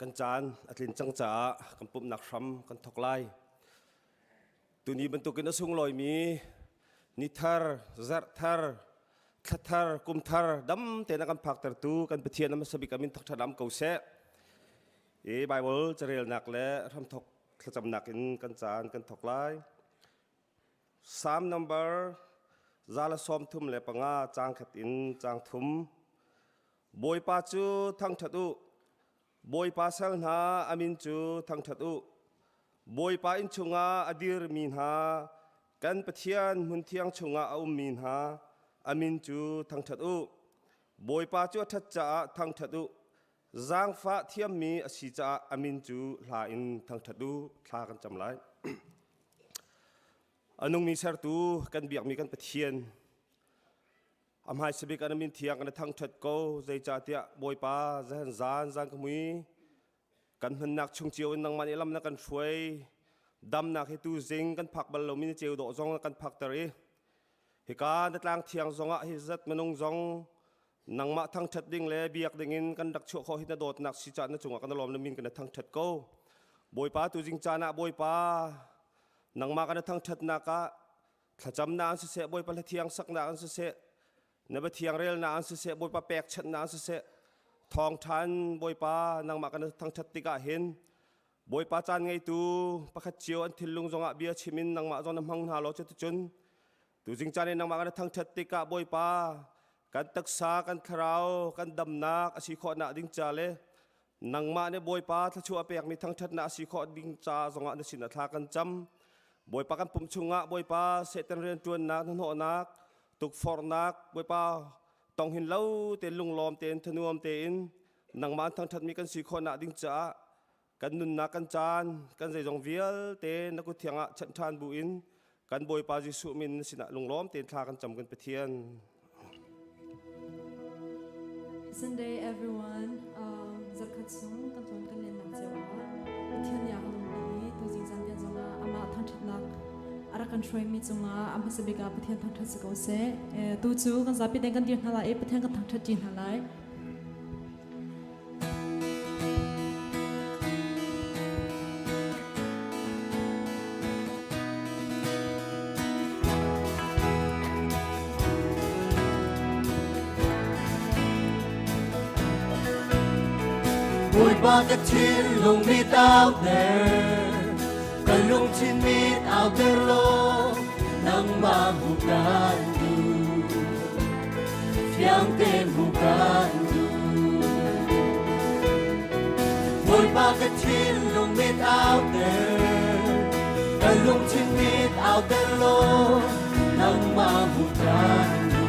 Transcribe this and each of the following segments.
Kan caan a tlin cang caah kan pumhnak hram kan thawk lai. Tuni bantukin a sunglawimi ni thar, zarh thar, thla thar, kum thar dam tein a kan phaktertu kan Pathian a hmasa bik a min thangṭhat am ko seh. I Bible carelnak le hramthawk thlacamnak in kan caan kan thawk lai. Psalm number 135 caang khat in caang thum. Bawipa cu thangṭhat u. Bawipa sal hna a min cu thangṭhat u. Bawipa inn chungah a dirmi hna, kan Pathian hmunthiang chungah a ummi hna, a min cu thangṭhat u. Bawipa cu a ṭhat caah thangṭhat u. Zaangfah thiammi a si caah a min cu hla in thangṭhat u. Thla kan cam lai. A nungmi sertu kan biakmi kan Pathian, a hmaisa bik an min thiang kan thangṭhat ko. Zeicahtiah Bawipa zahan zan zan ka mui kan hmannak chung cio in nangmah nih lam na kan hruai. Damnak hi tu zing kan phak bal lomi ni ceu dawh zong na kan phakter i hika na tlang thiang zongah hi zat minung zong nangmah thangṭhat ding le biak ding in kan rak chuah khawh hi na dawtnak si caah na cungah kan lawm na min kan thangṭhat ko. Bawipa, tu zing caan ah Bawipa nangmah kan thangṭhatnak ah thlacamnak an siseh, Bawipa hla thiang saknak an siseh, na biathiang relnak an siseh, Bawipa pekchanhnak an siseh, thawngṭhan Bawipa nangmah kan thangṭhat tikah hin Bawipa caan ngeitu pakhat cio an thinlung zongah bia chim in nangmah zong na hmang hna law, cuticun tuzing caan in nangmah kan thangṭhat tikah Bawipa kan taksa kan thlarau kan damnak a si khawhnak ding ca le nangmah nih Bawipa thluachuah a pekmi thangṭhatnak a si khawh ding ca zongah na sinah thla kan cam. Bawipa, kan pum chungah Bawipa Satan rianṭuannak, hnahnawhnak, tukforhnak Bawipa tong hin lo tein lunglawm tein thanuam tein nangmah an thangṭhatmi kan si khawhnak ding caah kan nunnak, kan caan, kan zeizong vialte na kut thiang ah chanh ṭhan bu in kan Bawipa Jesuh min na sinah lunglawm tein thla kan cam, kan Pathian. Sunday everyone. Zarkhat chung kan tlawn kan lennak cio ah Pathian nih a kan umpi i tuzing zan tiang zongah amah thangṭhatnak a rak kan hruaimi cungah a hmasa bik ah Pathian thangṭhat si ko seh. Tu cu kan zapi tein kan dir hna lai i Pathian kan thangṭhat ṭi hna lai. Bawipa, ka thinlung mit auter, ka lungthin mit auter law, nangmah hmuh kan duh, fiang tein hmuh kan duh. Bawipa, ka thinlung mit auter, ka lungthin mit auter law, nangmah hmuh kan duh,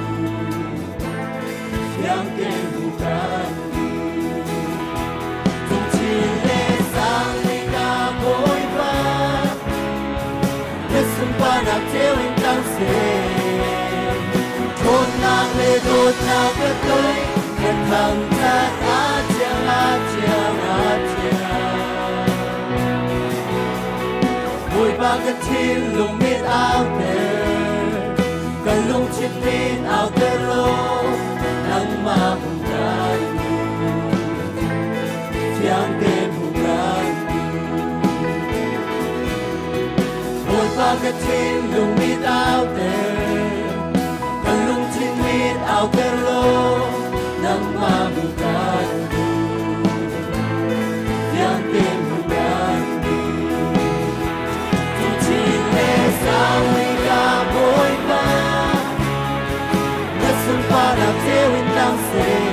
fiang tein hmuh kan duh. Lungthin le sang le ka Bawipa, na sunparnak ceu in tang seh. Ṭhawnnak le dawtnak ka toi, ka thangṭhat a thiang, a thiang, a thiang. Bawipa, ka thinlung mit auter, ka lungthin mit auter law, nangmah hmuh kan duh, fiang tein hmuh kan duh. Bawipa, ka thinlung mit auter, ka lungthin mit auter law, nangmah hmuh kan duh, fiang tein hmuh kan duh. Tuchin le sang ka Bawipa, na sunparnak ceu in lang seh.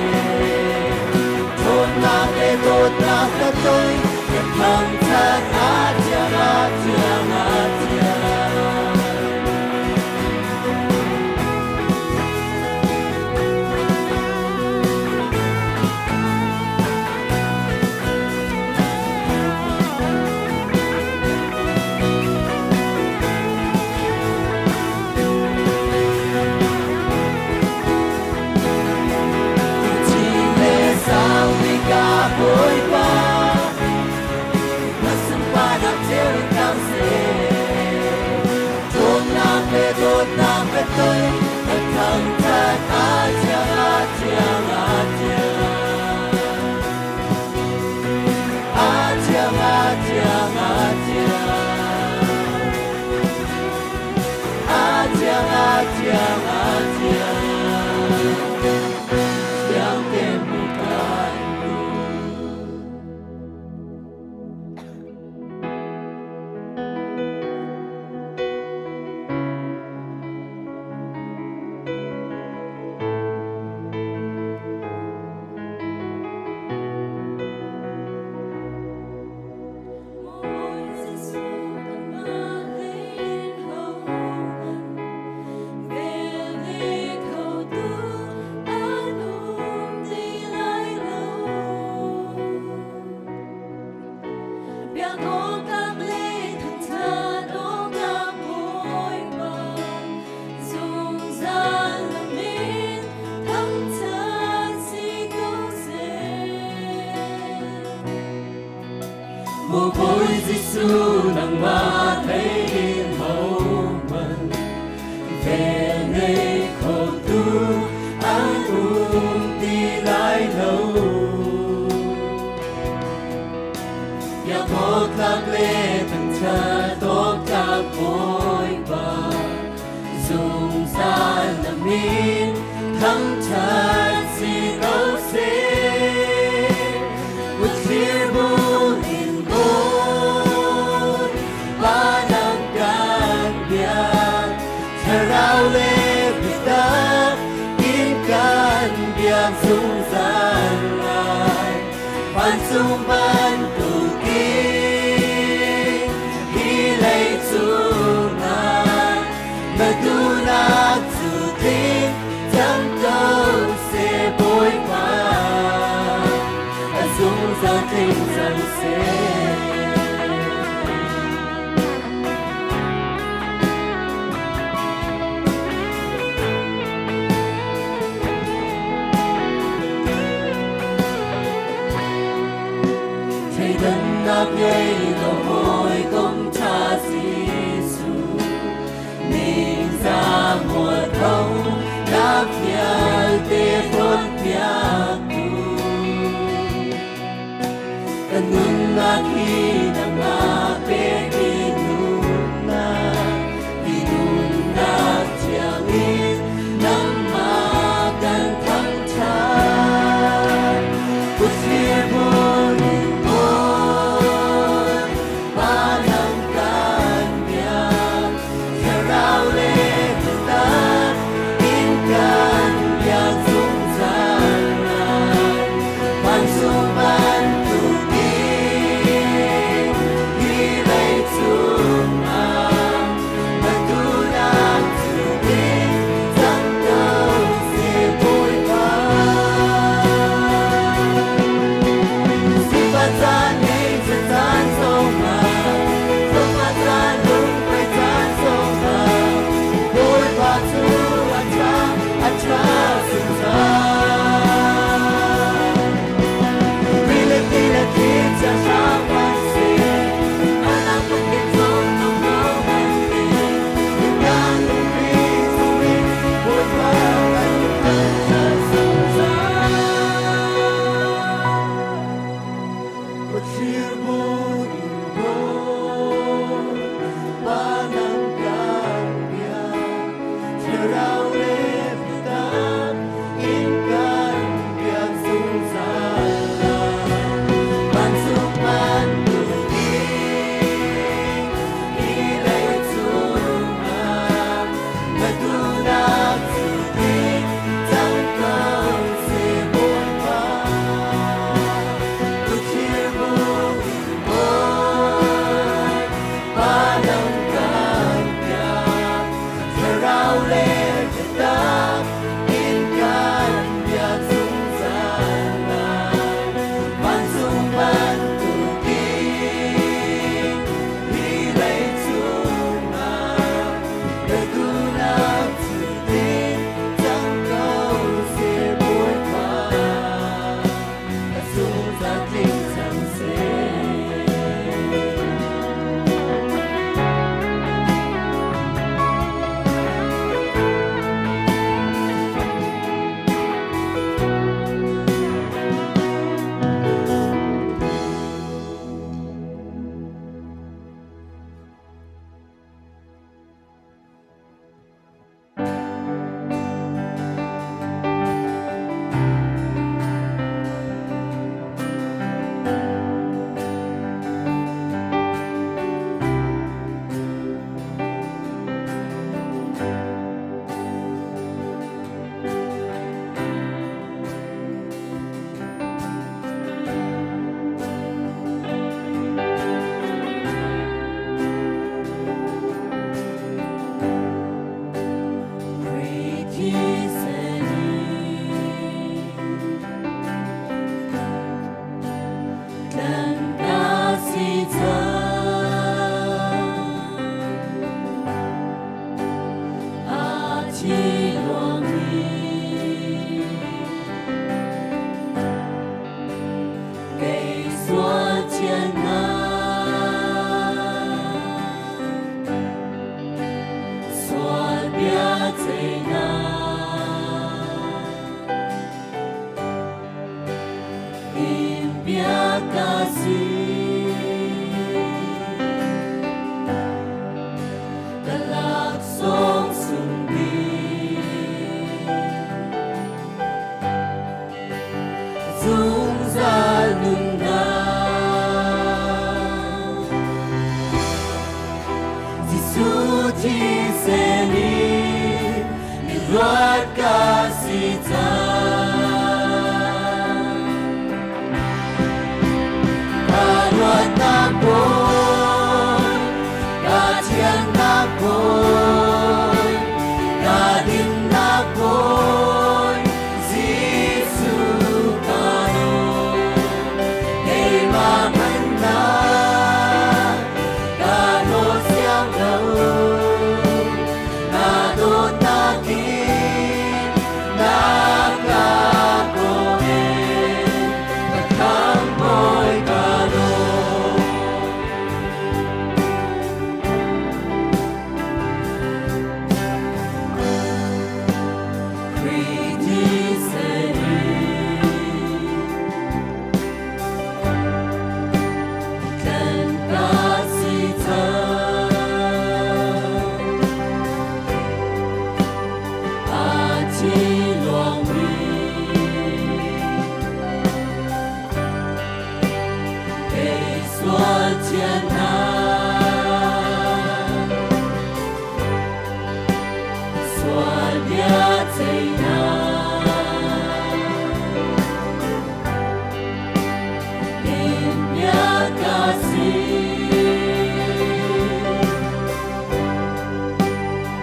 Ṭhawnnak le dawtnak ka toi, ka thangṭhat a thiang, a thiang, a thiang. Chin le sang bik ka Bawipa, thiang a thiang thiang te hmuh kan duh. Maw Bawi Jesuh nangmah thei in hohmanh vel ngei khotu an um ti lai lo. Biak awk tlak le thangṭhat awk tlak Bawipa, zungzal na min thangṭhat si ko seh. Uthlir bu in Bawipa nang kan biak, thlarau le biatak in kan biak zungzal lai. Vancung bantukin hi leicung ah na duhnak cu tling cang ko seh Bawipa, a zungzal tling cang seh. Thleidannak ngei lo hawikom ṭha Jesuh, ningzah mualpho nak vialte hlawnpiaktu. Ka nunnak hi nangmah pekmi nunnak, hi nunnak thiang in nangmah kan thangṭhat. Kutthlir hmun in Bawipa nang kan biak, thlarau le biatak in kan biak zungzal lai. Vancung bantukin hi leicung ah na duhnak cu tling cang ko seh Bawipa. Sifah caan ngeihchiat caan zongah, tlawmpal caan lungkuai caan zongah, Bawipa cu a ṭha, a ṭha zungzal. Rilipi le thlichia hrang hmanhseh, harnak phunkip zong tong ko hmanhseh, kan lungri chungin Bawipa kan thangṭhat zungzal. Khuathlir bu in Bawipa nang kan biak, thlarau le biatak in kan biak zungzal lai. Vancung bantukin hi leicung ah na duhnak cu tling cang ko seh Bawipa. Khuathlir bu in si. Ka laksawng sung bik. Zungzal nunnak. Jesuh thisen in miluat ka si cang. Ka luatnak Bawi, ka thiannak Bawi, ka dinnak Bawi, Jesuh ka nawl. Keimah hmannak ka nawl siang lo, na dawtnak in na ka kawh ka khamhbawi ka lawm. Khrih thisen in tlanh ka si cang. A thi luangmi kei sual thiannak sual bia ceihnak din bia ka si.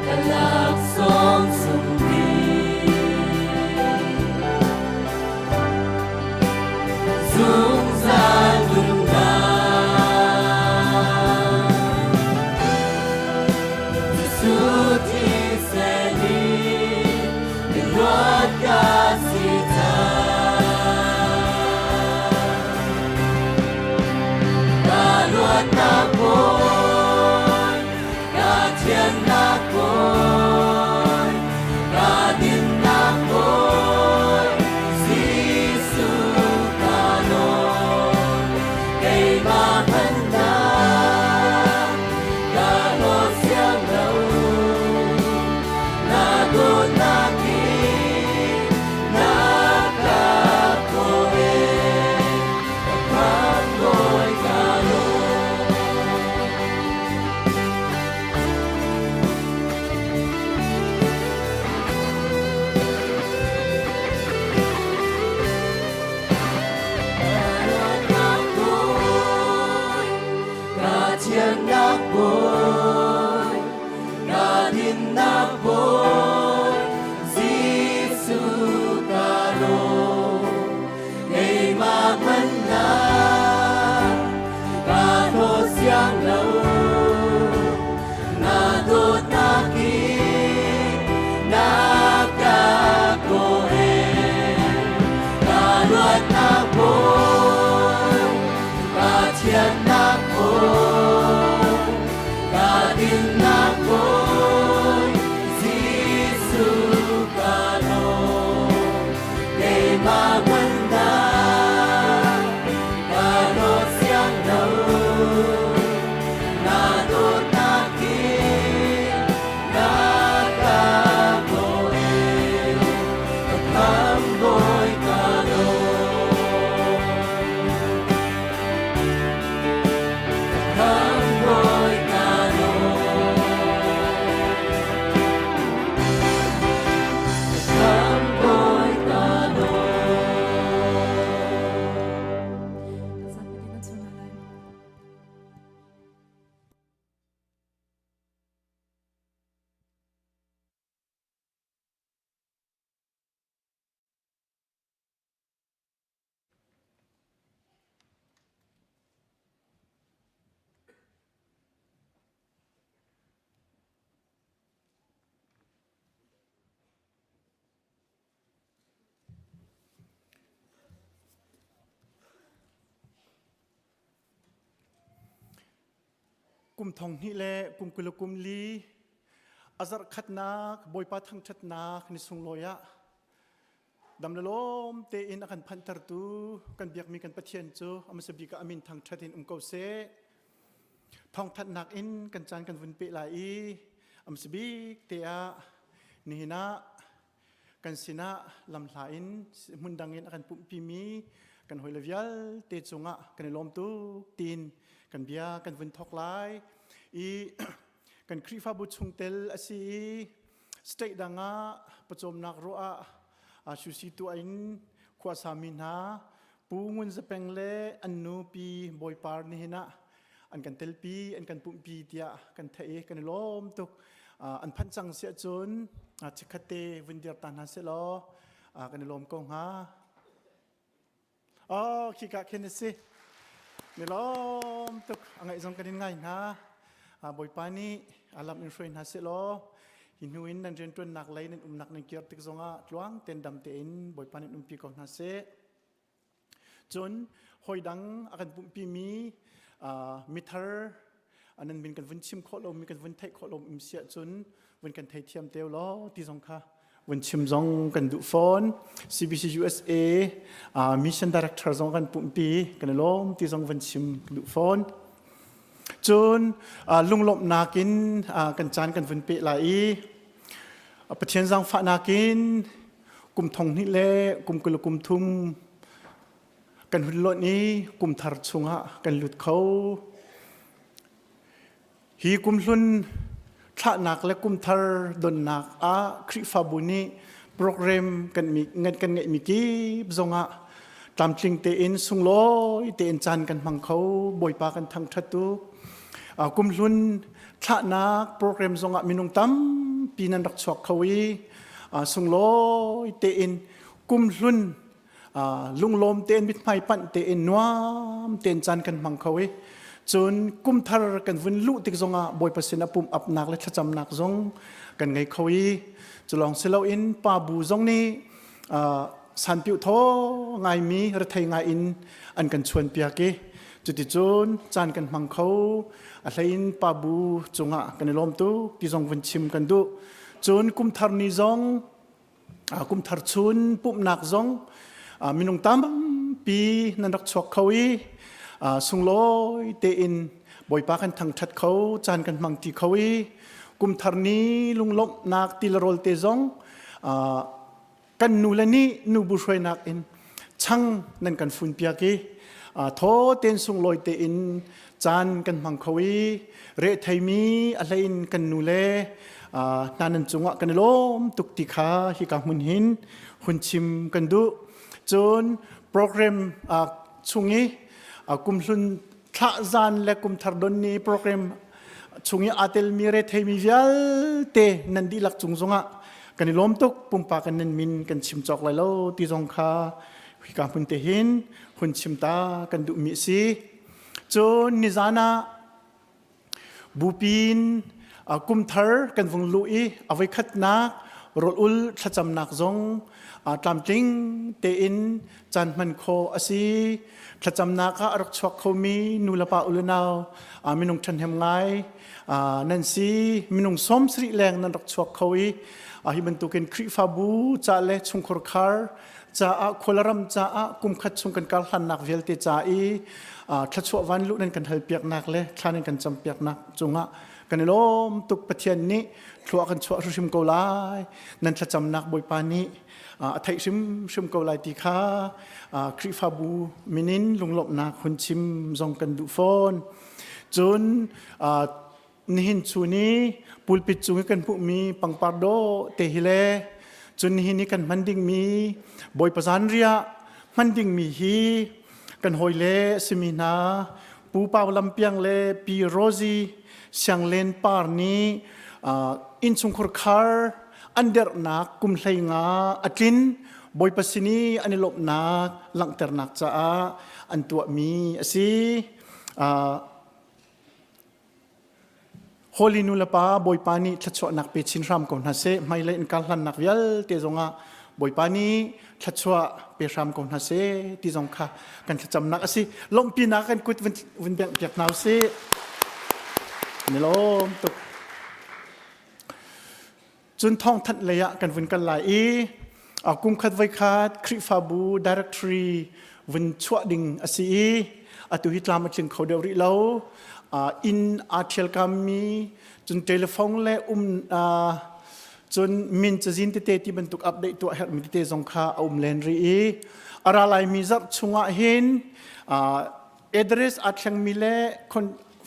Ka laksawng sung bik zungzal nunnak. Jesuh thisen in miluat ka si cang. Ka luatnak Bawi, ka thiannak Bawi, ka dinnak Bawi, Jesuh ka nawl. Keimah hmannak ka nawl siang lo, na dawtnak in na ka kawh ka khamhbawi ka lawm. Ka luatnak Bawi, ka thiannak Bawi, ka dinnak Bawi, Jesuh ka lawm. Keimah hmannak ka hlaw siang lo, na dawtnak in na ka kawh Ka luatnak Bawi, ka thiannak Bawi, ka dinnak Bawi, Jesuh ka lawm. Keimah hmannak ka dawt siang lo, na dawtnak in na ka kawh ka khamhbawi ka lawm. Ka khamhbawi ka lawm. Ka khamhbawi ka lawm. Kan zapi kan chun hna lai. Kum thong hnih le kum 20 kum li a zarh khatnak Bawipa thangṭhatnak ni sunglawi ah. Dam le lawm tein a kan phanhtertu kan biakmi kan Pathian cu a hmasa bik ah a min thangṭhat in um ko seh. Thawngthanhnak in kan caan kan vun peh lai i a hmasa bik te ah nihin ah kan sinah lamhla in hmun dang in a kan pumhpimi kan hawile vialte cungah kan i lawm tuk tiin kan bia kan vun thawk lai i kan Khrihfabu chungtel a si i state dang ah pawcawmnak ruah ah susi tuah in khuasami hna Pu Ngun Za Peng le an nu Pi Bawi Par nihin ah an kan telpi an kan pumhpi tiah kan theih i kan i lawm tuk. An phanh cang si ahcun chikkhat te vun dir ta hna seh law kan i lawm ko hnga. Oh, khika khin a si. Ni lawm tuk. A ngaih zong kan in ngai hna. Bawipa nih a lam in hruai hna seh law hi hnu in nan rianṭuannak lei nan umnak nan kir tik zongah tluang ten dam tein Bawipa nih umpi ko hna seh. Cun hawi dang a kan pumhpimi mithar nan min kan vun chim khawh lomi kan vun theih khawh lomi si ahcun vun kan theithiam te law ti zong kha vun chim zong kan duh fawn. CBC USA mission director zong kan pumhpi kan i lawm ti zong vun chim kan duh fawn. Cun lunglawmhnak in kan caan kan vun peh lai i Pathian zaangfahnak in kum thong hnih le kum 20 kum thum kan hun lonh i kum thar chungah kan lut kho. Hi kum hlun thlahnak le kum thar donnak ah Khrihfabu nih program kan mi kan ngeihmi kip zongah tlamtling tein sunglawi tein caan kan hmang kho Bawipa kan thangṭhat tuk. Kum hlun thlahnak program zongah minung tampi nan rak chuak kho i sunglawi tein kum hlun lunglawm tein mithmai panh tein nuam tein caan kan hmang kho i cun kum thar kan vun luh tik zongah Bawipa sin a pum apnak le thlacamnak zong kan ngei kho i culawng si loin pa bu zong nih sanpiuh thaw ngaimi rethei ngai in an kan chuan piak i cuticun caan kan hmang kho a hlein pa bu cungah kan i lawm tuk ti zong vun chim kan duh cun kum thar ni zong kum thar chun pumhnak zong minung tampi nan rak chuak kho i sunglawi tein Bawipa kan thangṭhat kho caan kan hmang ti kho i kum thar ni lunglawmhnak ti le rawl te zong kan nu le nih nubu hruainak in chang nan kan fun piak i thaw tein sunglawi tein caan kan hmang kho i retheimi a hlein kan nu le hna nan cungah kan i lawm tuk ti kha hika hmun hin hun chim kan duh. Cun program chung i kumhlun thlah zan le kumthar don ni program chung i aa telmi retheimi vialte nan dihlak cung zongah kan i lawm tuk pumpak in nan min kan chim cawk lai lo ti zong kha hika hmun te hin hun chim ta kan duhmi a si. Cun nizan ah Bupi in kum thar kan vung luh i a voikhatnak rawl-ul thlacamnak zong tlamtling tein caan hman khawh a si. Thlacamnak ah a rak chuak khomi nu le pa u le nau minung ṭhahnem ngai nan si. Minung 70 leng nan rak chuak kho i hi bantukin Khrihfabu ca le chungkhur khar caah khualaram caah kumkhat chung kan kar hlannak vialte ca i thluachuah vanluh nan kan halpiaknak le thla nan kan campiaknak cungah kan i lawm tuk. Pathian nih thlua kan chuah hrimhrim ko lai, nan thlacamnak Bawipa nih a theih hrimhrim ko lai ti kha Khrihfabu minin lunglawmhnak hun chim zong kan duh fawn. Cun nihin chun i pulpit cung i kan hmuhmi pangpar dawh te hi le cun nihin i kan hman dingmi Bawipa zanriah hman dingmi hi kan hawile a simi hna Pu Pau Lam Piang le Pi Rosie Sianglen Par nih innchungkhur khar an derhnak kum 15 a tlin Bawipa sin i an i lawmhnak langhternak caah an tuahmi a si. Holy nu le pa Bawipa nih thluachuahnak pe chin hram ko hna seh. Hmailei in kar hlannak vialte zongah Bawipa nih thluachuah pe hram ko hna seh ti zong kha kan thlacamnak a si. Lawmhpinak kan kut vun bengh piak hna usih. Ni lawm tuk. Cun thawngthanh lei ah kan vun kal lai i. Kum khat voikhat Khrihfabu directory vun chuah ding a si i atu hi tlam a tling kho deuh rih lo. Inn aa ṭhialkammi cun telephone le um cun min cazin tete ti bantuk update tuah herhmi tete zong kha a um len rih i a ra laimi zarh chungah hin address aa thlengmi le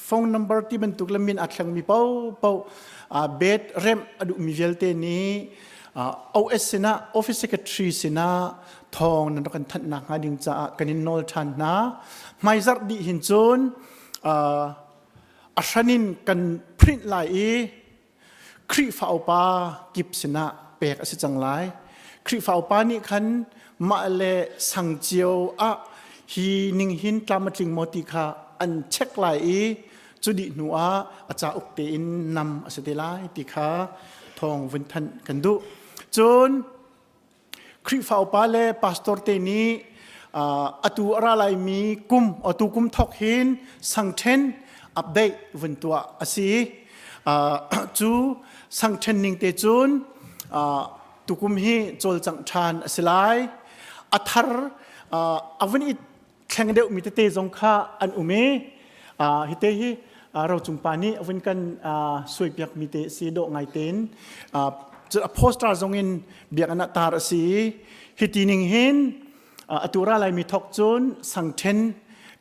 phone number ti bantuk le min aa thlengmi paohpaoh bed remh a duhmi vialte nih OS sinah, office secretary sinah thawng nan rak kan thanh nak hnga ding caah kan in nawl ṭhan hna. Hmaizarh dih hin cun a hran in kan print lai i Khrihfa upa kip sinah pek a si cang lai. Khrihfa upa nih khan mah le sang cio ah hi ning hin tlam a tling maw ti kha an check lai i cu dih hnu ah a cauk tein nam a si te lai ti kha thawng vun thanh kan duh. Cun Khrihfa upa le pastor te nih atu a ra laimi kum atu kum thawk hin sangṭhen update vun tuah a si. Cu sangṭhen ning te cun tukum hi cawlcangh ṭhan a si lai. A thar a vun i thleng deuhmi tete zong kha an um i hi te hi rocung pa nih vun kan suaipiakmi te si dawh ngai tein a poster zong in biakinn ah tar a si i hi ti ning hin atu ra laimi thok cun sang ṭhen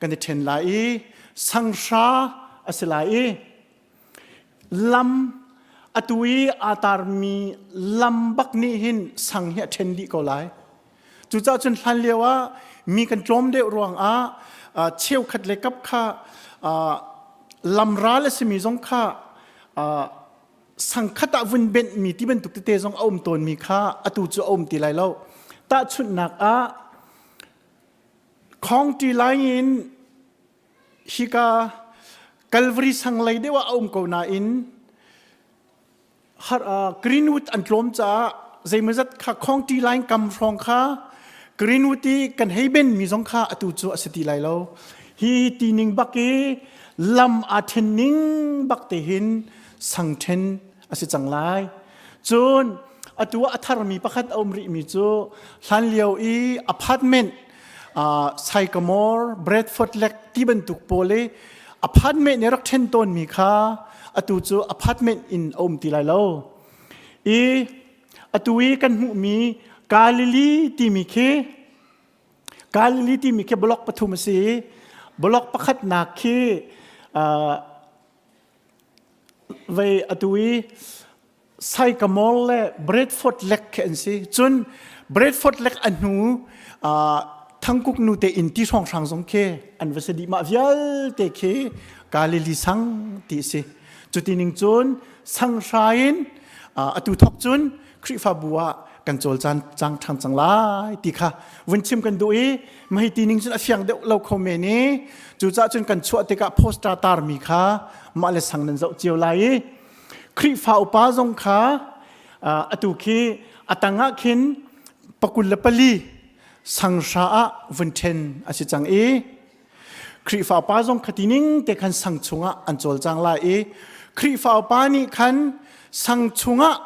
kan i ṭhen lai i sang hra a si lai i lam atu i aa tarmi lam bak nih hin sang hi a ṭhen dih ko lai. Cucaah cun hlan lio ah mi kan tlawm deuh ruangah cheukhat le kap kha lam ral a simi zong kha sangkhat ah vun benhmi ti bantuk tete zong a um tawnmi kha atu cu a um ti lai lo. Tahchunhnak ah Khawngṭi line in hika Calvary sang lei deuh ah a um ko nain Greenwood an tlawm caah zeimawzat kha County line kam hrawng kha Greenwood i kan hei ben mi zong kha atu cu a si ti lai lo. Hi ti ning bak i lam aa then ning bak te hin sang then a si cang lai. Cun atu ah a tharmi pakhat a um rihmi cu hlan lio i apartment Sycamore, Bradford lek ti bantuk pawl i apartment nih rak ṭhen tawnmi kha atu cu apartment in a um ti lai lo. I atu i kan hmuhmi Galilee timi khi Galilee timi khi block pathum a si i block pakhatnak khi vei atu i Sycamore le Bradford lek khi an si. Cun Bradford lek a hnu Thangkuk nu te inn ti hrawnghrang zong khi an va si dih mah vialte khi Galilee sang ti si. Cuti ning cun sanghra in atu thok cun Khrihfabu ah kan cawlcaan cang ṭhan cang lai ti kha vun chim kan duh i mei ti ning cun a fiang deuh lo kho men i cucaah cun kan chuah tikah poster tarmi kha mah le sang nan zoh cio lai i Khrihfa upa zong kha atu khi a tang ah khin 24 sanghra ah vun ṭhen a si cang i Khrihfa upa zong khati ning te khan sang chungah an cawlcang lai i Khrihfa upa nih khan sang chungah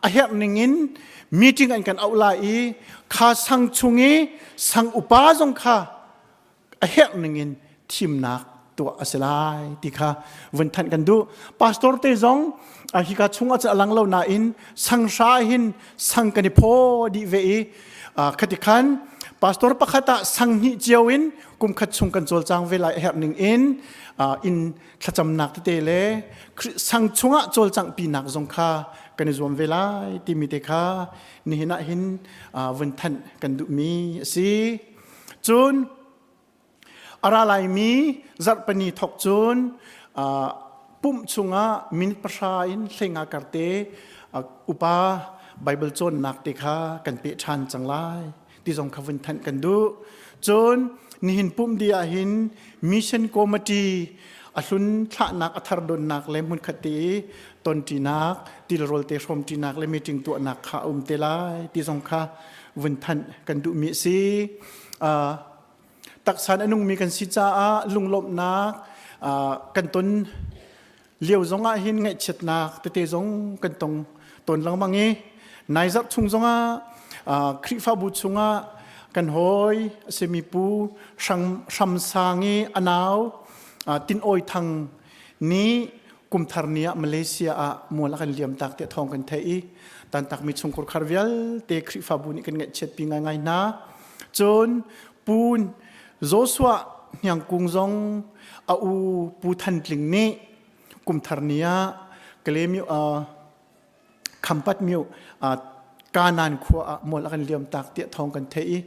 a herh ning in meeting an kan auh lai i kha sang chung i sang upa zong kha a herh ningin thimnak tuah a si lai ti kha vun thanh kan duh. Pastor te zong hika chung ah a lang lo nain sanghra hin sang kan i phaw dih ve i khati khan pastor pakhat ah sang hnih cio in kum khat chung kan cawlcang ve lai a herh ning in in thlacamnak tete le sang chungah cawlcangh pinak zong kha kan i zuam ve lai timi te kha nihin ah hin vun thanh kan duhmi a si. Cun a ra laimi zarhpini thawk cun pumh chungah minute 10 in 15 karte upa Bible cawnnak te kha kan peh ṭhan cang lai ti zong kha vun thanh kan duh. Cun nihin pumh dih ahhin mission committee a hlun thlahnak a thar donnak le hmunkhat te i tonṭinak tilrawl te hrawmṭinak le meeting tuahnak kha a um te lai ti zong kha vun thanh kan duhmi a si. Taksan a nungmi kan si caah lunglawmhnak kan ton lio zong ah hin ngaihchiatnak tete zong kan tong tawn lengmang i nai zarh chung zongah. Khrihfabu chungah kan hawi a simi Pu Hram Sang i a nau Tin Awi Thang nih kumthar ni ah Malaysia ah mual a kan liam tak tiah thawng kan theih i tantakmi chungkhur khar vialte Khrihfabu nih kan ngaihchiatpi ngaingai hna. Cun Pu Joshua Hniangkung zong a u Pu Than Tling nih kumthar ni ah Kalaymyo Khampat myo Kanan khua ah mual a kan liam tak tiah thawng kan theih i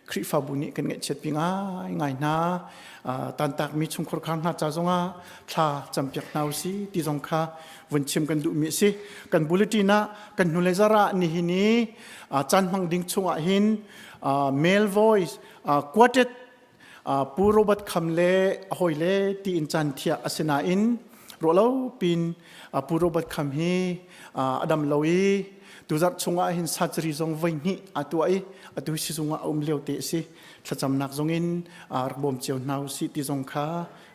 Khrihfabu nih kan ngaihchiatpi ngaingai hna. Tantakmi chungkhur khar hna ca zongah thla campiak hna usih ti zong kha vun chim kan duhmi a si. Kan bulletin ah kan hnulei zarh ah nihin i caan hmang ding chungah hin male voice quartet Pu Robert Kham le a hawile tiin caan thiah a si nain ruahlo pin Pu Robert Kham hi a dam lo i tuzarh chungah hin surgery zong voi hnih aa tuah i atu sizung ah a um lio te a si. Thlacamnak zong in rak bawm cio hna usih ti zong kha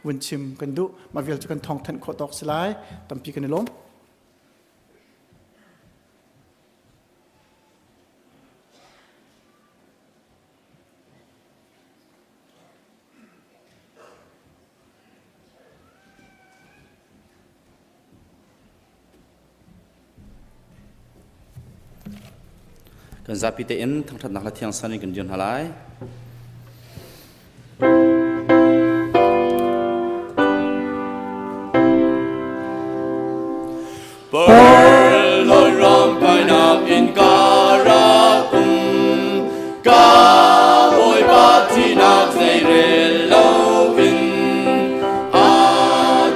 vun chim kan duh. Mah vial cu kan thawng thanh khawh tawk si lai. Tampi kan i lawm. Kan zapi tein thangṭhatnak hla thiang san in kan dir hna lai. Perloi ram kainak in ka rak um, ka Bawipa thinak zeirel loin, a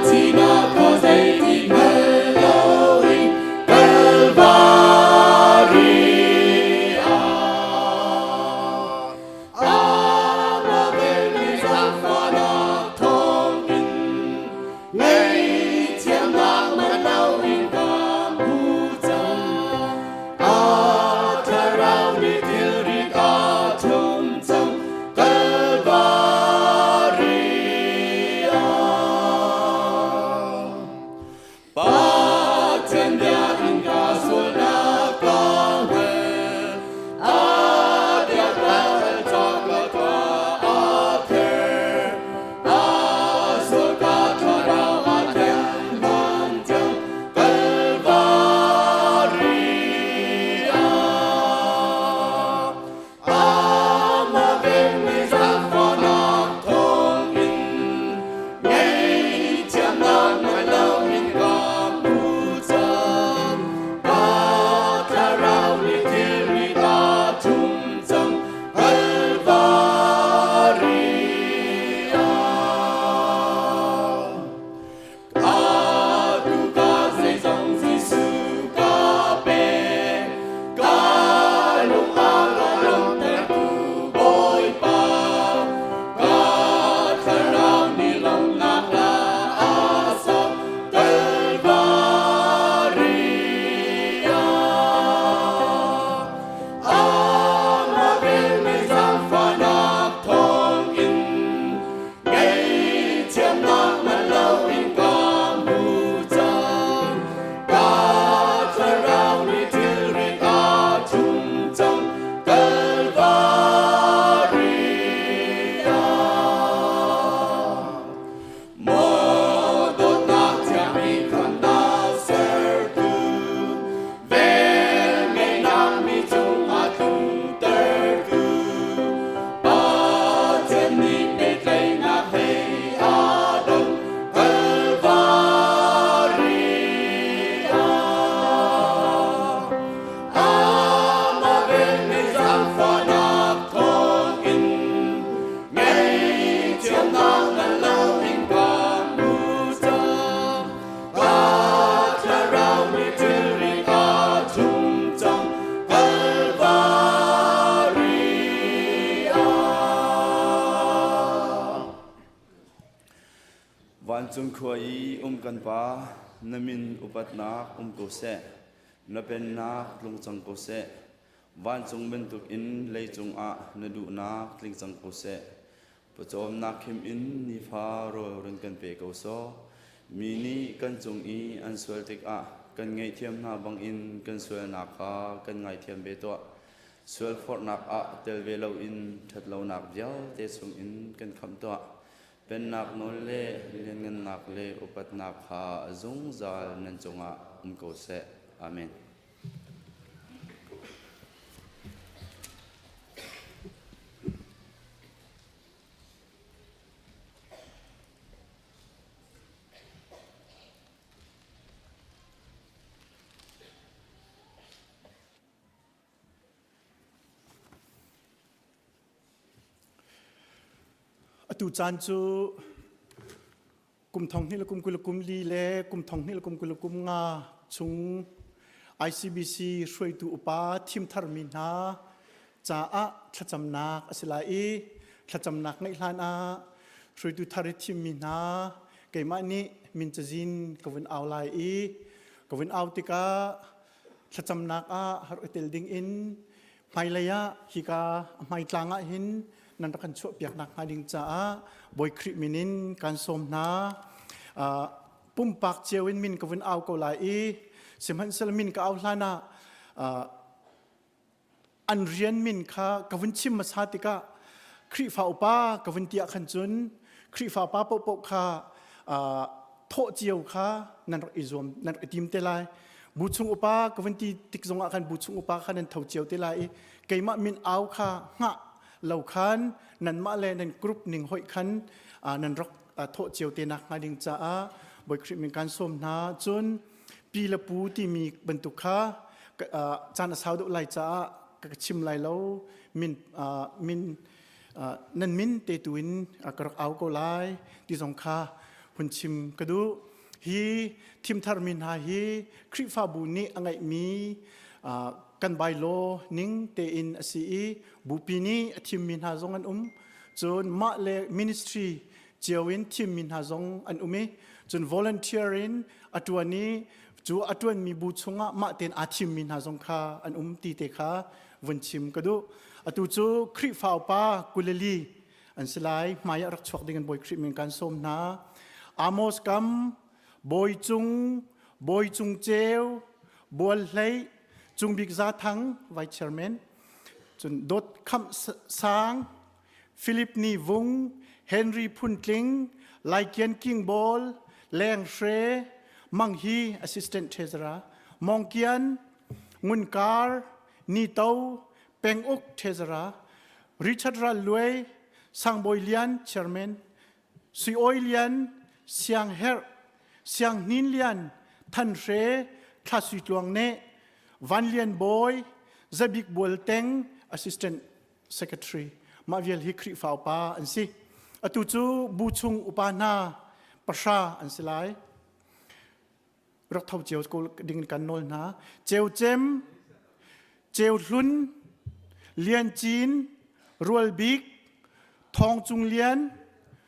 thinak kha zeiti hngal loin Kalvari ah. Amah velmi zaangfahnak thawngin Ngaihthiamnak man loin ka hmu cang. A thlarau nih thilrit a ṭhum cang. Kalvari ah. Pathian bia in ka sualnak ka hngal. A bia ka hal ca ka tha a ther. A sual ka thlarau a thiang hlan tiang Kalvari ah. Amah velmi zaangfahnak thawngin ngaihthiamnak man loin ka hmu cang. Ka thlarau nih thilrit aa ṭhum cang Kalvari ah. Atu ka zeizong Jesuh ka pek, ka lung a ka lawmhtertu Bawipa. Ka thlarau nih lawmhnak hla a sak Kalvari ah. Amah velmi zaangfahnak thawngin Ngaihthiamnak man loin ka hmu cang. Ka thlarau nih thilrit aa ṭhum cang. Kalvari ah. Maw dawtnak thiangmi khamnak sertu, velngeihnak mi cungah tluntertu, Pathian nih pehtlaihnak hei aa dong Kalvari ah. Amah velngeih zaangfahnak thawngin ngaihthiamnak ngan loin ka hmu cang. Ka thlarau nih thilri aa ṭhum cang Kalvari ah. Vancung khua i um kan Pa, na min upatnak um ko seh. Na pennak tlung cang ko seh. Vancung bantuk in leicung ah na duhnak tling cang ko seh. Pawcawmnak khim in nifa rawl run kan pe ko sawh. Mi nih kan cung i an sual tikah kan ngaihthiam hna bangin kan sualnak kha kan ngaithiam ve tuah. Sual forhnak ah tel ve loin ṭhatlonak vialte chungin kan khamh tuah. Pennak nawl le lianngannak le upatnak kha zungzal nan cungah um ko seh. Amen. Atu caan cu kum thong hnih le kum 20 le kum li le kum thong hnih le kum 20 le kum nga chung ICBC hruaitu upa thim tharmi hna caah thlacamnak a si lai i thlacamnak ngeih hlan ah hruaitu thar i thimmi hna keimah nih min cazin ka vun au lai i ka vun au tikah thlacamnak ah har i tel ding in hmailei ah hika hmaitlang ah hin nan rak kan chuahpiak nak hnga ding caah Bawi Khrih min in kan sawm hna. Pumpak cio in min ka vun au ko lai i sihmanhsehlaw min ka au hlan ah an rian min kha ka vun chim hmasa tikah Khrihfa upa ka vun ti ah khan cun Khrihfa pa paohpaoh kha thawh cio kha nan rak i zuam nan rak i tim te lai bu chung upa ka vun ti tik zongah khan bu chung upa kha nan tho cio te lai i keimah min au kha hngah lo khan nanmah le nan group ning hoih khan nan rak thawh cio te nak hnga ding caah Bawi Khrih min kan sawm hna cun pi le pu timi bantuk kha caan a sau deuh lai caah ka chim lai lo min min nan min te tu in ka rak au ko lai ti zong kha hun chim ka duh hi thimthar mi hna hi Khrihfabu nih a ngeihmi kan bylaw ning tein a si i bupi nih a thimmi hna zong an um cun mah le ministry cio in thimmi hna zong an um i cun volunteer in a ṭuan i cu a ṭuanmi bu chungah mah tein aa thimmi hna zong kha an um ti te kha vun chim ka duh. Atu cu Khrihfa upa kuleli an si lai. Hmai ah rak chuak ding in Bawi Khrih min kan sawm hna. Amos Kam, Bawi Cung, Bawi Cung Ceu, Bual Hlei, Cung Bik Za Thang, Vice Chairman, cun Dawt Khamh Sang, Philip Ni Vung, Henry Phun Tling, Lai Kian King Ball, Leng Hre, Mang Hi Assistant Treasurer, Mong Kian, Ngun Kar, Ni To, Peng Uk Treasurer, Richard Ral Luai, Sang Bawi Lian Chairman, Sui Oi Lian, Siang Herh, Siang Hnin Lian, Than Hre, Thla Sui Tluang Ne, Van Lian Bawi, Zabik Bual Teng, Assistant Secretary mah vial hi Khrihfa upa an si. Atu cu bu chung upa hna pahra an si lai. Rak tho cio ko ding kan nawl hna. Ceu Cem, Ceu Hlun, Lian Cin, Rual Bik, Thawng Cung Lian,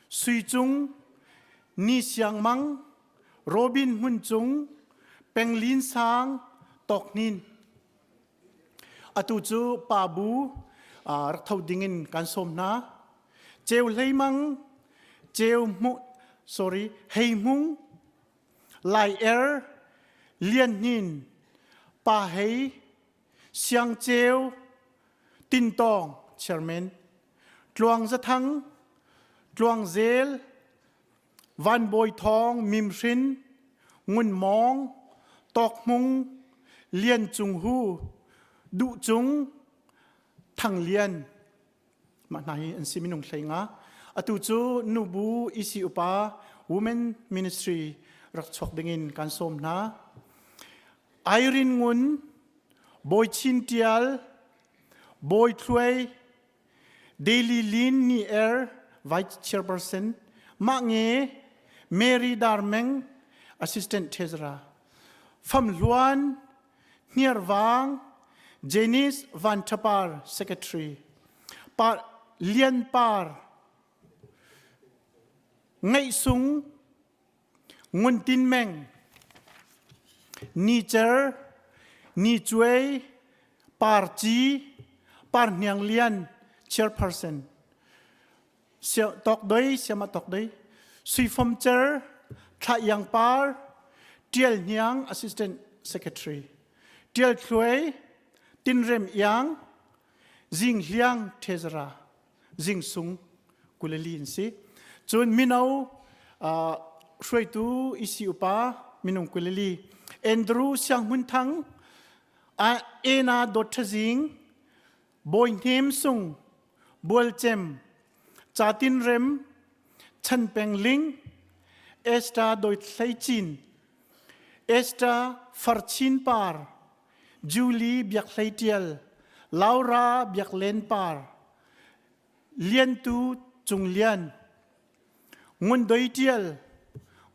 Sui Cung, Ni Siang Mang, Robin Hmun Cung, Peng Lin Sang, Tawk Hnin. Atu cu pa bu rak tho dingin kan sawm hna. Ceu hlei mang, ceu hmu, sorry, hei hmung, lai er, lian hnin, pa hei, siang ceu, tintawng, chairman, tluang zathang, tluang zel, Van Bawi Thawng, Mim Hrin, Ngun Mawng, Tawk Hmung, Lian Cung Hu, Duh Cung, Thang Lian. Mah hna hi an si minung hlei nga. Atu cu nubu EC upa Women Ministry rak chuak dingin kan sawm hna. Irene Ngun, Bawi Chin Tial, Bawi Thluai, Daily Lin Ni Er, Vice Chairperson, Mah Nge, Mary Dar Meng, Assistant Treasurer, Pham Hluan, Hniar Vang, Janice Van Thapar, Secretary, Pa Lian Par, Ngaih Sung, Ngun Tin Meng, Ni Cer, Ni Cuai, Par Ci, Par Hniang Lian, Chairperson, Tok Doi, Siama Tok Doi, Sui Fom Cer, Thla Iang Par, Tial Hniang, Assistant Secretary, Tial Thluai, Tin Rem Iang, Zing Hliang Treasurer, Zing Sung 24 an si. Cun mino hruaitu EC upa minung 24 Andrew Siang Hmun Thang, Ena Dawt Tha Zing, Bawi Hnem Sung, Bual Cem, Ca Tin Rem, Chan Peng Ling, Esther Doi Thlei Cin, Esther Far Chin Par, Julie Biak Hlei Ṭial, Laura Biak Len Par, Lian Tu Cung Lian, Ngun Doi Ṭial,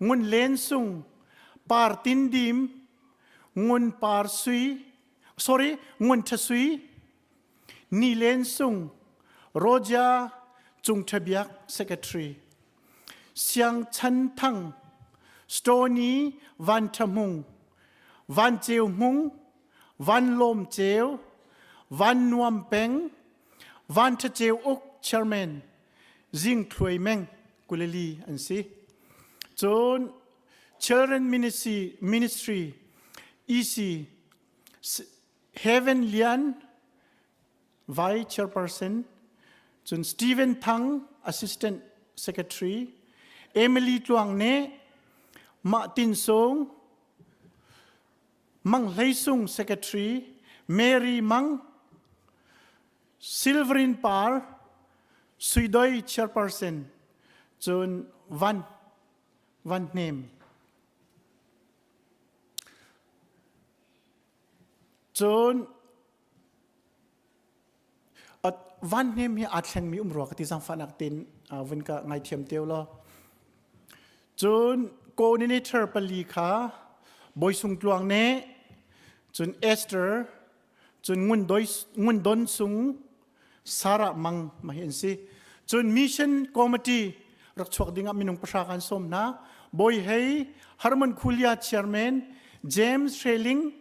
Ngun Len Sung, Par Tin Dim, Ngun Par Sui, sorry, Ngun Ṭha Sui, Ni Len Sung, Roja Cung Ṭha Biak Secretary, Siang Chan Thang, Stony Van Ṭha Hmung, Van Ceu Hmung, Van Lawm Ceu, Van Nuam Peng, Van Ṭha Ceu Uk Chairman, Zing Thluai Meng 24 an si. Cun Children Ministry, Ministry EC Heaven Lian Vice Chairperson, cun Stephen Thang Assistant Secretary, Emily Tluang Ne, Mah Tin Sung, Mang Hlei Sung Secretary, Mary Mang, Silverin Par, Suidoi Chairperson, cun Van Van Hnem. Cun Van Hnem hi aa thlengmi um rua ka ti zaangfahnak tein vun ka ngaithiam teo law. Cun coordinator pali kha Bawi Sung Tluang nih cun Esther cun Ngun Doi Ngun Don Sung Sarah Mang ma hi an si. Cun mission committee rak chuak ding ah minung pahra kan sawm hna. Bawi Hei, Harmon Khulia chairman, James Shreling,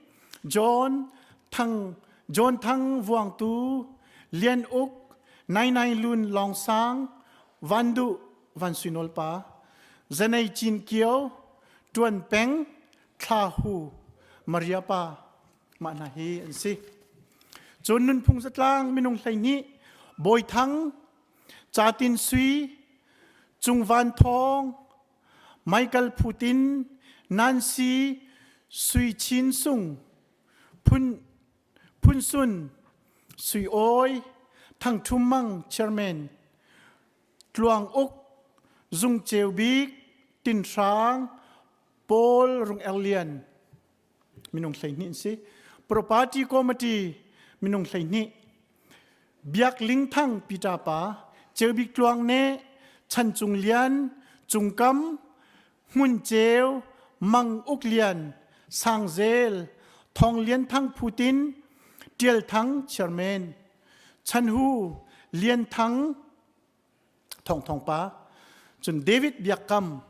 John Thang John Thang Vuangtu, Lian Uk, Nai Nai Lun Long Sang, Van Du Van Suinol Pa, Zanei Cin Kio, Tuan Peng, Thla Hu, Maria Pa, mah hna hi an si. Cun nunphung zatlang minung 12 Bawi Thang, Catin Sui, Cung Van Thawng, Michael Phutin, Nancy Sui Chin Sung, Phun Phun Sun, Sui Awi, Thang Thum Mang Chairman, Tluang Uk, Zung Ceu Bik, Tin Hrang, Paul Rung Er Lian, minung 12 an si. Property Committee minung 12. Biak Ling Thang Peter pa, Ceu Bik Tluang Ne, Chan Cung Lian, Cung Kam, Hmun Ceu, Mang Uk Lian, Sang Zel, Thong Lian Thang Phutin, Tial Thang Chairman, Chan Hu, Lian Thang, Thong Thong Pa, cun David Biak Kam,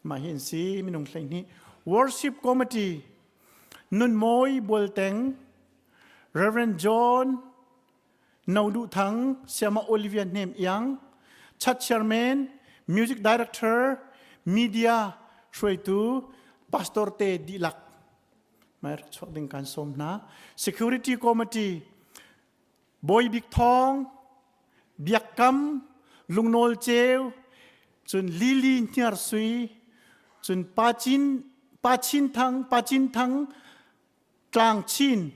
mah hi an si minung 12. Worship Committee, Nun Mawi Bual Teng, Reverend John No Duh Thang, Siama Olivia Hnem Iang, Church Chairman, Music Director, Media hruaitu, Pastor te dihlak. Mai rak chuak ding kan sawm hna. Security Committee, Bawi Bik Thawng, Biak Kam, Lungnawl Ceu, cun Lily Hniar Sui, cun Pa Cin, Pa Chin Thang, Pa Cin Thang, Tlang Chin,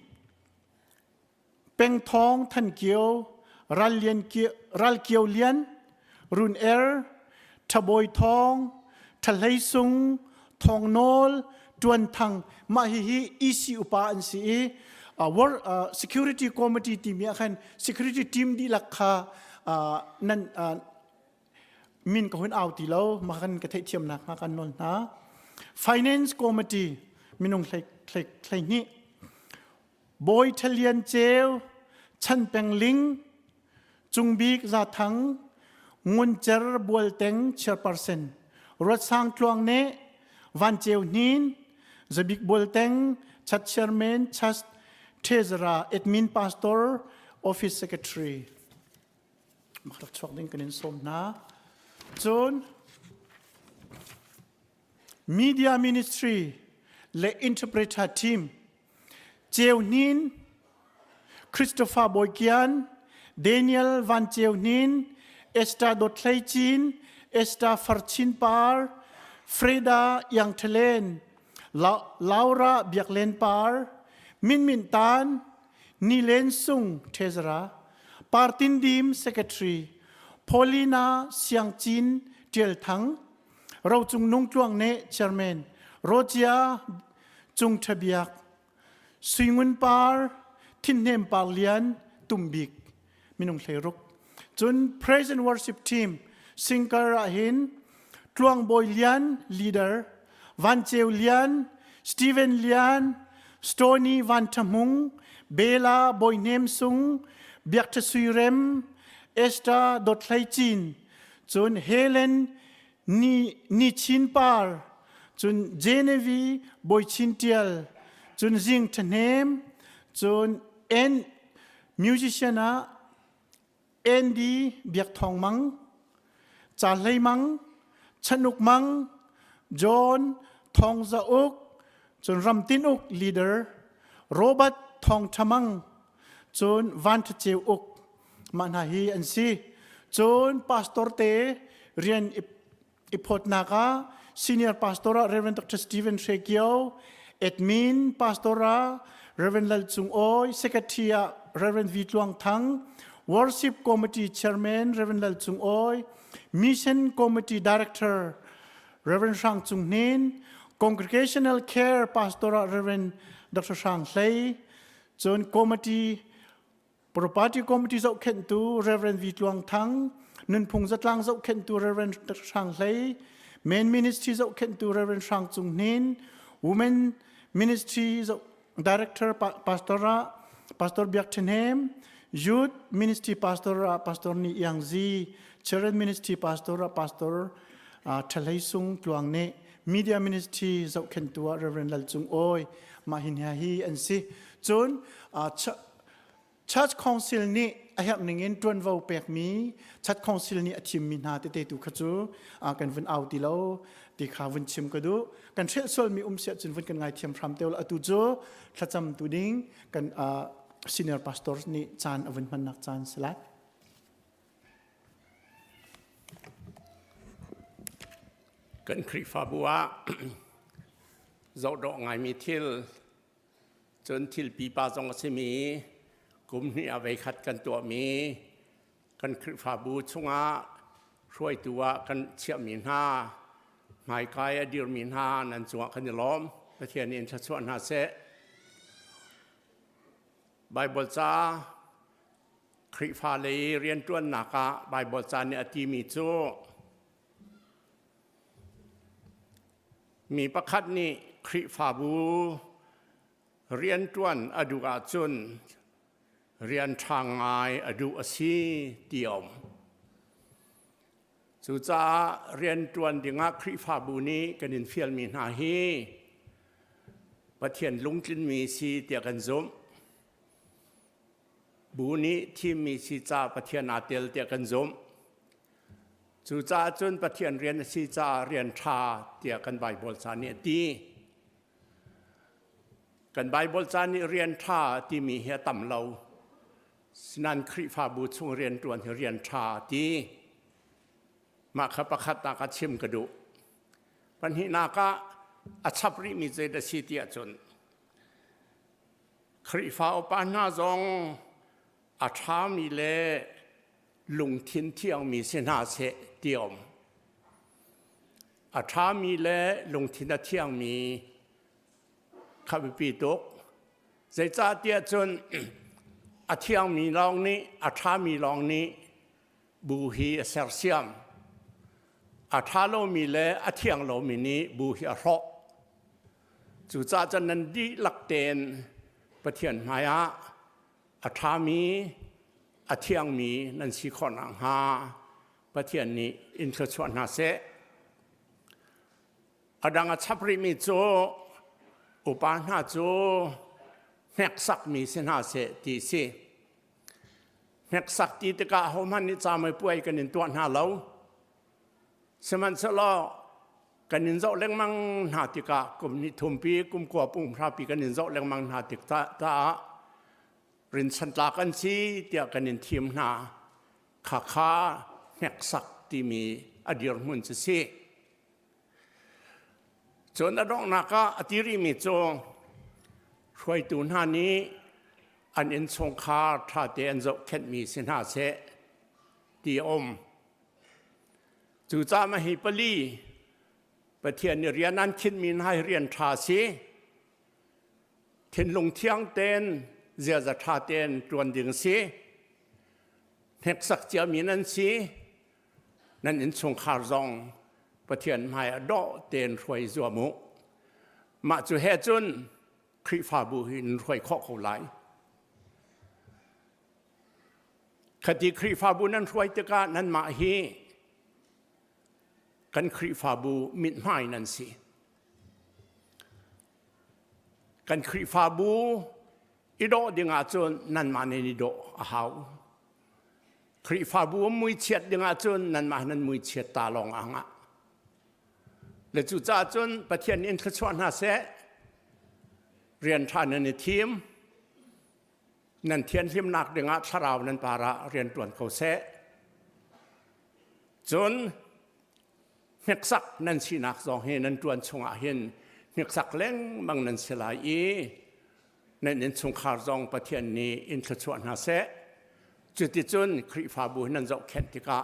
Peng Thawng Than Kio, Ral Lian Kio, Ral Kio Lian, Run Er, Tha Bawi Thawng, Tha Hlei Sung, Thawng Nawl, Tuan Thang, mah hihi EC upa an si i uh, uh, Security Committee timi ah khan security team dihlak kha uh, nan uh, min ka hun au ti lo ma kan ka theihthiamnak hnga kan nawl hna. Finance Committee minung hlei hlei hlei hnih Bawi Tha Lian Ceu, Chan Peng Ling, Cung Bik Za Thang, Ngun Cer Bual Teng Chairperson, Ruat Sang Tluang Ne, Van Ceu Hnin, Zabik Bual Teng, Chat Chairman, Chas Treasurer, Admin Pastor, Office Secretary. Rak chuak ding kan in sawm hna. Cun Media Ministry le Interpreter Team Ceu Hnin. Christopher Bawi Kian, Daniel Van Ceu Hnin, Esther Dawt Hlei Cin, Esther Far Chin Par, Freda Iang Thalen, Laura Biak Len Par, Min Min Tan, Ni Len Sung Treasurer, Partin Dim Secretary, Paulina Siang Cin Tial Thang, Ro Cung Nung Tluang Ne Chairman, Rocia Cung Tha Biak, Sui Ngun Par, Thin Hnem Par Lian, Tumbik, minung hleiruk. Cun Praise and Worship Team, singer ah hin Tluang Bawi Lian, leader, Van Ceu Lian, Steven Lian, Stony Van Tha Hmung, Bela Bawi Hnem Sung, Biak Tha Sui Rem, Esther Dawt Hlei Cin, cun Helen Ni, Ni Chin Par, cun Genevieve Bawi Chin Tial, cun Zing Tha Hnem, cun N musician ah Andy Biak Thawng Mang, Ca Hlei Mang, Chan Uk Mang, John Thawng Za Uk, cun Ram Tin Uk leader, Robert Thawng Tha Mang, cun Van Tha Ceu Uk, mah hna hi an si. Cun pastor te rian i phawtnak ah senior pastor ah Reverend Dr. Stephen Hre Kio, admin pastor ah Reverend Lal Cung Awi, secretary ah Reverend V Tluang Thang, worship committee chairman Reverend Lal Cung Awi, mission committee director Reverend Hrang Cung Hnin, congregational care pastor ah Reverend Dr. Hrang Hlei, cun committee Property Committee zohkhenhtu Reverend V Tluang Thang, Nunphung Zatlang zohkhenhtu Reverend Hrang Hlei, Men Ministry zohkhenhtu Reverend Hrang Cung Hnin, Women Ministry Director Pastor Pastor Biak Ṭhen Hem, Youth Ministry Pastor Pastor Ni Iang Zi, Children Ministry Pastor Pastor Ṭha Hlei Sung Tluang nih Media Ministry zohkhenhtu ah Reverend Lal Cung Awi mah hin hi an si. Cun Church Council nih a herh ning in ṭuanvo pekmi Church Council nih a thimmi hna tete tu kha cu kan vun au ti lo ti kha vun chim ka duh. Kan hrelh sualmi um siah cun vun kan ngaithiam hram te atu cu thlacam tu ding kan senior pastor nih caan a vun hmannak caan si lai. Kan Khrihfabu ah zohdawh ngaimi thil Cun thil pipa zong a simi kum hnih ah voikhat kan tuahmi kan Khrihfabu chungah hruaitu ah kan chiahmi hna hmaikai a dirmi hna nan cungah kan i lawm. Pathian nih in thluachuah hna seh. Baibal ca Khrihfa lei rianṭuannak ah Baibal ca nih a timi cu Mi pakhat nih Khrihfabu rianṭuan a duh ahcun rian ṭha ngai a duh a si ti a um. Cucaah rianṭuan dingah Khrihfabu nih kan in fialmi hna hi Pathian lungtlinmi si tiah kan zumh. Bu nih thimmi si caah Pathian aa tel tiah kan zumh. Cucaah cun Pathian rian a si caah rian ṭha tiah kan Baibal ca nih a ti. Kan Baibal ca nih rian ṭha timi hi a tam lo. Sinain Khrihfabu chung rianṭuan hi rian ṭha a ti. Mah kha pakhat ah ka chim ka duh. Pahnihnak ah a chap rihmi zei dah si ti ahcun Khrihfa upa hna zong a ṭhami le lungthin thiangmi si hna seh ti a um. A ṭhami le lungthin a thiangmi kha biapi tuk. Zeicahtiah cun a thiangmi lawng nih, a ṭhami lawng nih bu hi a sersiam. A ṭha lomi le a thiang lomi nih bu hi a hrawh. Cucaah cun nan dihlak tein Pathian hmaiah a ṭhami, a thiangmi nan si khawh nakhnga Pathian nih in thluachuah hna seh. A dang a chap rihmi cu upa hna cu hneksakmi si hna seh ti si. Hneksak ti tikah ahohmanh nih camuipuai kan in tuah hna lo. Sihmanhsehlaw kan in zoh lengmang hna tikah kum hnih thumpi, kum kua pum hrapi kan in zoh lengmang hna tik caah. Rinsantlak an si tiah kan in thim hna. Khakha hneksak timi a dirhmun cu si. Cun a donghnak ah a ti rihmi cu hruaitu hna nih an innchungkhar ṭhate an zohkhenhmi si hna seh ti a um. Cucaah mah hi pali Pathian nih rian an khinhmi hna hi rian ṭha a si. Thinlung thiang tein ziaza ṭha tein ṭuan ding a si. Hneksak ciami nan si. Nan innchungkhar zong Pathian hmai ah dawh tein hruai zuam u. Mah cu he cun Khrihfabu hi nan hruai khawh ko lai. Khati Khrihfabu nan hruai tikah nanmah hi kan Khrihfabu mithmai nan si. Kan Khrihfabu i dawh ding ahcun nanmah nan i dawh a hau. Khrihfabu muichiat ding ahcun nanmah nan muichiat ta lawng ah ngah. Le cucaah cun Pathian in thluachuah hna seh. Rian ṭha nan i thim. Nan thianhlimnak dingah thlarau nan par ah rian ṭuan ko seh. Cun hneksak nan sinak zong hi nan ṭuan chungah hin hneksak lengmang nan si lai i nan innchungkhar zong Pathian nih in thluachuah hna seh. Cuticun Khrihfabu hi nan zohkhenh tikah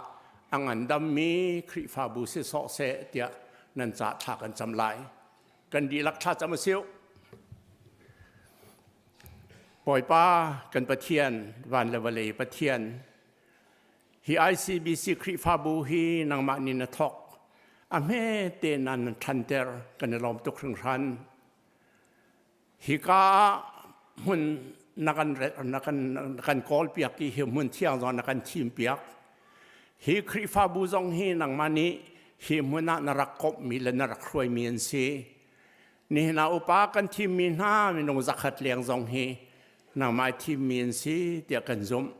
a ngandammi Khrihfabu si sawh seh tiah nan ca thla kan cam lai. Kan dihlak thla cam a siu. Bawipa kan Pathian, van le vawlei Pathian, hi ICBC Khrihfabu hi nangmah nih na thawk. A hme te nan ṭhanter kan i lawm tuk hringhran. Hika ah hmun na kan na kan na kan kawlpiak i hi hmun thiang zong na kan thimpiak. Hi Khrihfabu zong hi nangmah nih hi hmun ah na rak komhmi le na rak hruaimi an si. Nihin ah upa kan thimmi hna minung zakhat leng zong hi nangmah thimmi an si tiah kan zumh.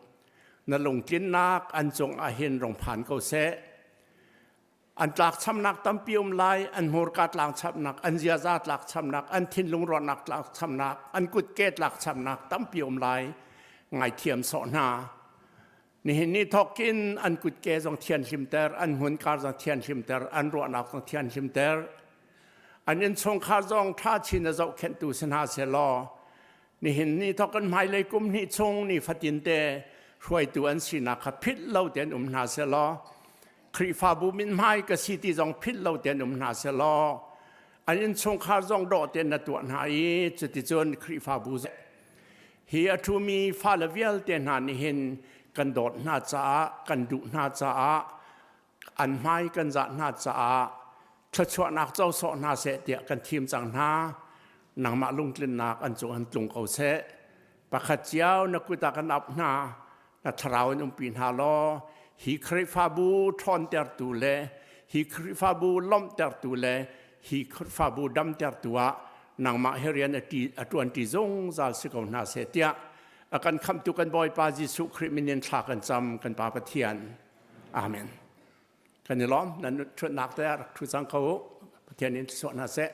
Na lungtlinnak an cung ah hin rung phan ko seh. An tlakchamnak tampi um lai, an hmurka tlangchamnak, an ziaza tlakchamnak, an thinlung ruahnak tlakchamnak, an kutke tlakchamnak tampi um lai. Ngaithiam sawh hna. Nihin ni thawkin an kutke zong thianhlimter, an hmunkar zong thianhlimter, an ruahnak zong thianhlimter. An innchungkhar zong ṭha chin a zohkhenhtu si hna seh law, Nihin ni thawk kan hmailei kum hnih chung ni fatin te hruaitu an sinak kha philh lo tein um hna seh law Khrihfabu mithmai ka si ti zong philh lo tein um hna seh law an innchungkhar zong dawh tein na tuah hna i cuticun Khrihfabu hi a ṭhumi fale vialte hna nih hin kan dawt hna caah kan duh hna caah an hmai kan zah hna caah thluachuahnak co sawh hna seh tiah kan thim cang hna. Nangmah lungtlinnak an cung an tlung ko seh. Pakhat cio na kut ah kan ap hna, na thlarau in umpi hna law hi Khrihfabu ṭhawntertu le hi Khrihfabu lawmhtertu le hi Khrihfabu damtertu ah nangmah he rian a ṭuanṭi zungzal si ko hna seh tiah a kan khamhtu kan Bawipa Jesuh Khrih min in thla kan cam kan Pa Pathian. Amen. Kan i lawm nan ṭhutnak te ah rak ṭhu cang ko u. Pathian in thluachuah hna seh.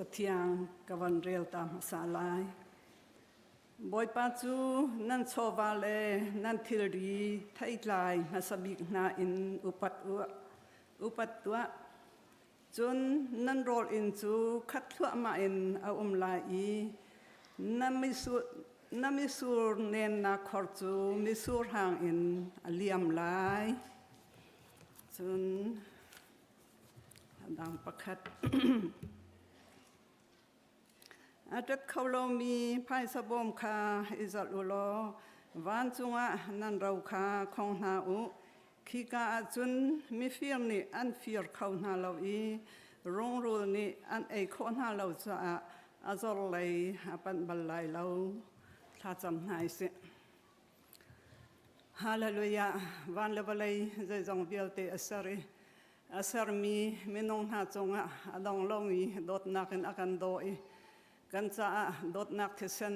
Cathiang ka van rel ta hmasa lai. Bawipa cu nan chawva le nan thilri theitlai hmasa bik hna in upat u. Upat tuah. Cun nan rawl inn cu khat thluahmah in a um lai i na misur, na misur nennak khor cu misur hang in a liam lai. Cun a dang pakhat. A ṭet kho lomi phaisa bawm kha i zalh u law vancung ah nan ro kha khong hna u. Khika ah cun mifir nih an fir kho hna lo i rungrul nih an ei khawh hna lo caah a zor lei a panh bal lai lo. Thlacam hna i sih. Hallelujah! Van le vawlei zeizong vialte a ser i a sermi minung hna cungah a dong lomi dawtnak in a kan daw i kan caah dawtnak thisen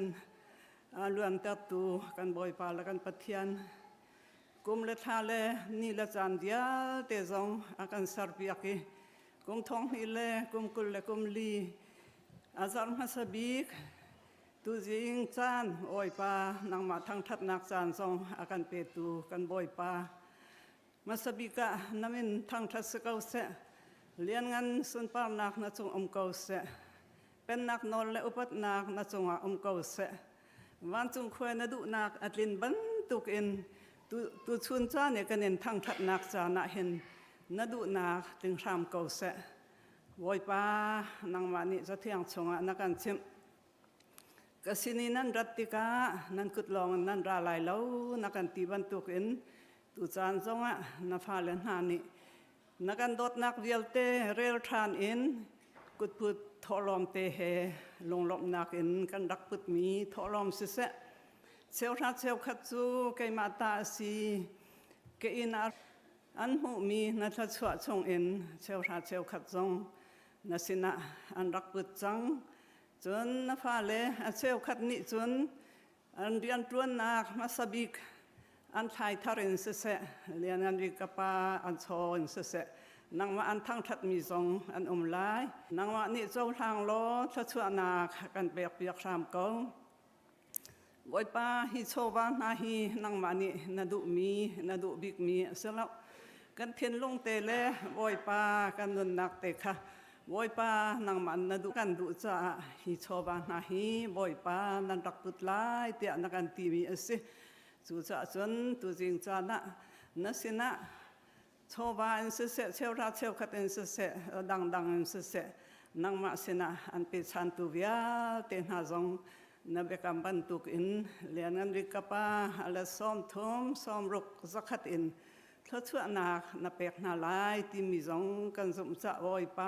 a luantertu kan Bawipa le kan Pathian kum le thla le ni le caan vialte zong a kan serpiak i kum thong hnih le kum 20 le kum li a zarh hmasa bik tuzing caan Bawipa nangmah thangṭhatnak caan zong a kan petu kan Bawipa Hmasabik ah na min thangṭhat si ko seh. Lianngan sunparnak na cung um ko seh. Pennak nawl le upatnak na cungah um ko seh. Vancung khua na duhnak a tlin bantukin tuchun caan i kan in thangṭhatnak caan ah hin na duhnak tling hram ko seh. Bawipa, nangmah nih Cathiang chungah na kan chimh. Ka sin i nan rat tikah nan kut lawng in nan ra lai lo na kan ti bantukin tucaan zongah na fale hna nih na kan dawtnak vialte rel ṭhan in kutput thawhlawm te he lunglawmhnak in kan rak putmi thawhlawm siseh cheuhra cheukhat cu keimah ta a si ka inn ah an hmuhmi na thluachuah chungin cheuhra cheukhat zong na sinah an rak put cang. Cun na fale a cheukhat nih cun an rianṭuannak hmasa bik an thlai thar in siseh, lianngan bik ka pa an chaw in siseh, nangmah an thangṭhatmi zong an um lai. Nangmah nih cohlang law thluachuahnak kan pekpiak hram ko. Bawipa, hi chawva hna hi nangmah nih na duhmi, na duh bikmi a si lo. Kan thinlung te le Bawipa kan nunnak te kha Bawipa nangmah na duh kan duh caah hi chawva hna hi Bawipa nan rak put lai tiah na kan timi a si. Cucaah cun tuzing caan ah na sinah chawva in siseh, cheuhra cheukhat in siseh, dangdang in siseh, nangmah sinah an pechantu vialte hna zong na biakam bantuk in lianngan bik ka pa ale 30 60 100 in thluachuahnak na pek hna lai timi zong kan zumh ca Bawipa.